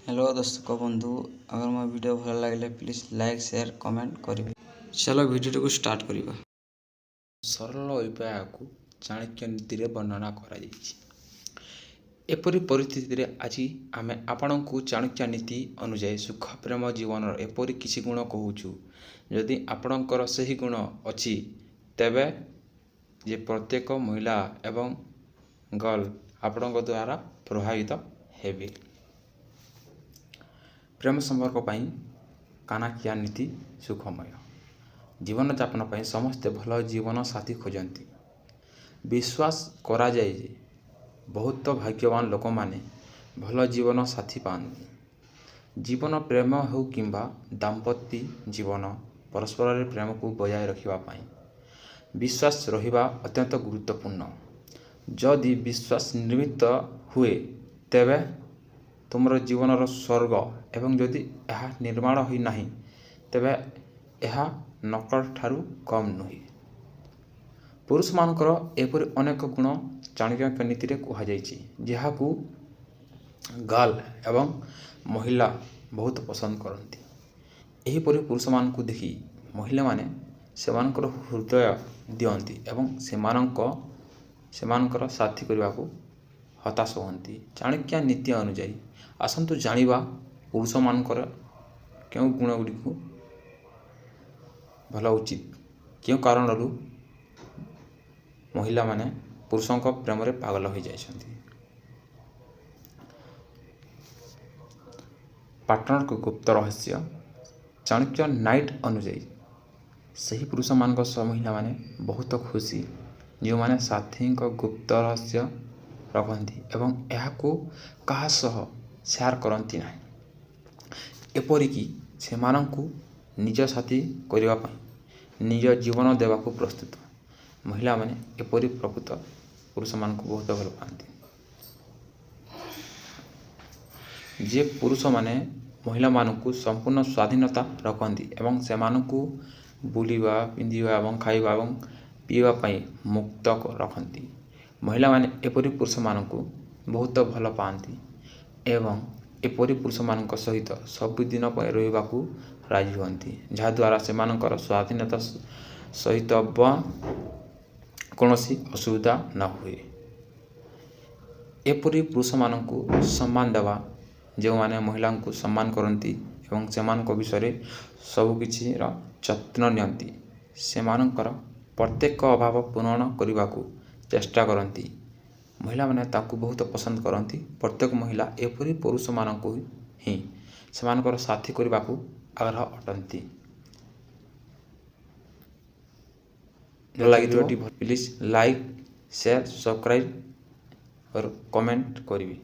Hello ଦର୍ଶକ ବନ୍ଧୁ, ଅଗର ମୋ ଭିଡ଼ିଓ ଭଲ ଲାଗିଲେ ପ୍ଲିଜ୍ ଲାଇକ୍, ସେୟାର, କମେଣ୍ଟ କରିବେ। ଚାଲ, ଭିଡ଼ିଓଟିକୁ ଷ୍ଟାର୍ଟ କରିବା। ସରଳ ଉପାୟକୁ ଚାଣକ୍ୟ ନୀତିରେ ବର୍ଣ୍ଣନା କରାଯାଇଛି। ଏପରି ପରିସ୍ଥିତିରେ ଆଜି ଆମେ ଆପଣଙ୍କୁ ଚାଣକ୍ୟ ନୀତି ଅନୁଯାୟୀ ସୁଖ ପ୍ରେମ ଜୀବନର ଏପରି କିଛି ଗୁଣ କହୁଛୁ, ଯଦି ଆପଣଙ୍କର ସେହି ଗୁଣ ଅଛି, ତେବେ ଯେ ପ୍ରତ୍ୟେକ ମହିଳା ଏବଂ ଗର୍ଲ ଆପଣଙ୍କ ଦ୍ୱାରା ପ୍ରଭାବିତ ହେବେ। ପ୍ରେମ ସମ୍ପର୍କ ପାଇଁ ଚାଣକ୍ୟ ନୀତି। ସୁଖମୟ ଜୀବନଯାପନ ପାଇଁ ସମସ୍ତେ ଭଲ ଜୀବନ ସାଥୀ ଖୋଜନ୍ତି। ବିଶ୍ୱାସ କରାଯାଏ ଯେ ବହୁତ ଭାଗ୍ୟବାନ ଲୋକମାନେ ଭଲ ଜୀବନ ସାଥୀ ପାଆନ୍ତି। ଜୀବନ ପ୍ରେମ ହେଉ କିମ୍ବା ଦାମ୍ପତ୍ୟ ଜୀବନ, ପରସ୍ପରରେ ପ୍ରେମକୁ ବଜାୟ ରଖିବା ପାଇଁ ବିଶ୍ୱାସ ରହିବା ଅତ୍ୟନ୍ତ ଗୁରୁତ୍ୱପୂର୍ଣ୍ଣ। ଯଦି ବିଶ୍ୱାସ ନିର୍ମିତ ହୁଏ, ତେବେ ତୁମର ଜୀବନର ସ୍ୱର୍ଗ ଏବଂ ଯଦି ଏହା ନିର୍ମାଣ ହୋଇନାହିଁ, ତେବେ ଏହା ନର୍କଠାରୁ କମ୍ ନୁହେଁ। ପୁରୁଷମାନଙ୍କର ଏପରି ଅନେକ ଗୁଣ ଚାଣକ୍ୟ ନୀତିରେ କୁହାଯାଇଛି, ଯାହାକୁ ଗାର୍ଲ ଏବଂ ମହିଳା ବହୁତ ପସନ୍ଦ କରନ୍ତି। ଏହିପରି ପୁରୁଷମାନଙ୍କୁ ଦେଖି ମହିଳାମାନେ ସେମାନଙ୍କର ହୃଦୟ ଦିଅନ୍ତି ଏବଂ ସେମାନଙ୍କର ସାଥୀ କରିବାକୁ ହତାଶ ହୁଅନ୍ତି। ଚାଣକ୍ୟ ନୀତି ଅନୁଯାୟୀ ଆସନ୍ତୁ ଜାଣିବା ପୁରୁଷମାନଙ୍କର କେଉଁ ଗୁଣ ଗୁଡ଼ିକୁ ଭଲ ଉଚିତ, କେଉଁ କାରଣରୁ ମହିଳାମାନେ ପୁରୁଷଙ୍କ ପ୍ରେମରେ ପାଗଳ ହୋଇଯାଇଛନ୍ତି। ପାର୍ଟନରଙ୍କ ଗୁପ୍ତ ରହସ୍ୟ। ଚାଣକ୍ୟ ନୀତି ଅନୁଯାୟୀ ସେହି ପୁରୁଷମାନଙ୍କ ସହ ମହିଳାମାନେ ବହୁତ ଖୁସି, ଯେଉଁମାନେ ସାଥୀଙ୍କ ଗୁପ୍ତ ରହସ୍ୟ ରଖନ୍ତି ଏବଂ ଏହାକୁ କାହା ସହ ସେୟାର କରନ୍ତି ନାହିଁ। ଏପରିକି ସେମାନଙ୍କୁ ନିଜ ସାଥୀ କରିବା ପାଇଁ ନିଜ ଜୀବନ ଦେବାକୁ ପ୍ରସ୍ତୁତ। ମହିଳାମାନେ ଏପରି ପ୍ରକୃତ ପୁରୁଷମାନଙ୍କୁ ବହୁତ ଭଲ ପାଆନ୍ତି। ଯେ ପୁରୁଷମାନେ ମହିଳାମାନଙ୍କୁ ସମ୍ପୂର୍ଣ୍ଣ ସ୍ୱାଧୀନତା ରଖନ୍ତି ଏବଂ ସେମାନଙ୍କୁ ବୁଲିବା, ପିନ୍ଧିବା ଏବଂ ଖାଇବା ଏବଂ ପିଇବା ପାଇଁ ମୁକ୍ତ ରଖନ୍ତି। ମହିଳାମାନେ ଏପରି ପୁରୁଷମାନଙ୍କୁ ବହୁତ ଭଲ ପାଆନ୍ତି ଏବଂ ଏପରି ପୁରୁଷମାନଙ୍କ ସହିତ ସବୁଦିନ ପାଇଁ ରହିବାକୁ ରାଜି ହୁଅନ୍ତି, ଯାହାଦ୍ୱାରା ସେମାନଙ୍କର ସ୍ୱାଧୀନତା ସହିତ ବା କୌଣସି ଅସୁବିଧା ନ ହୁଏ। ଏପରି ପୁରୁଷମାନଙ୍କୁ ସମ୍ମାନ ଦେବା, ଯେଉଁମାନେ ମହିଳାଙ୍କୁ ସମ୍ମାନ କରନ୍ତି ଏବଂ ସେମାନଙ୍କ ବିଷୟରେ ସବୁକିଛିର ଯତ୍ନ ନିଅନ୍ତି, ସେମାନଙ୍କର ପ୍ରତ୍ୟେକ ଅଭାବ ପୂରଣ କରିବାକୁ ଚେଷ୍ଟା କରନ୍ତି, ମହିଳାମାନେ ତାଙ୍କୁ ବହୁତ ପସନ୍ଦ କରନ୍ତି। ପ୍ରତ୍ୟେକ ମହିଳା ଏପରି ପୁରୁଷମାନଙ୍କୁ ହିଁ ସେମାନଙ୍କର ସାଥୀ କରିବାକୁ ଆଗ୍ରହ ଅଟନ୍ତି। ଭଲ ଲାଗିଥିବ, ପ୍ଲିଜ୍ ଲାଇକ୍, ସେୟାର, ସବସ୍କ୍ରାଇବ୍ और କମେଣ୍ଟ କରିବେ।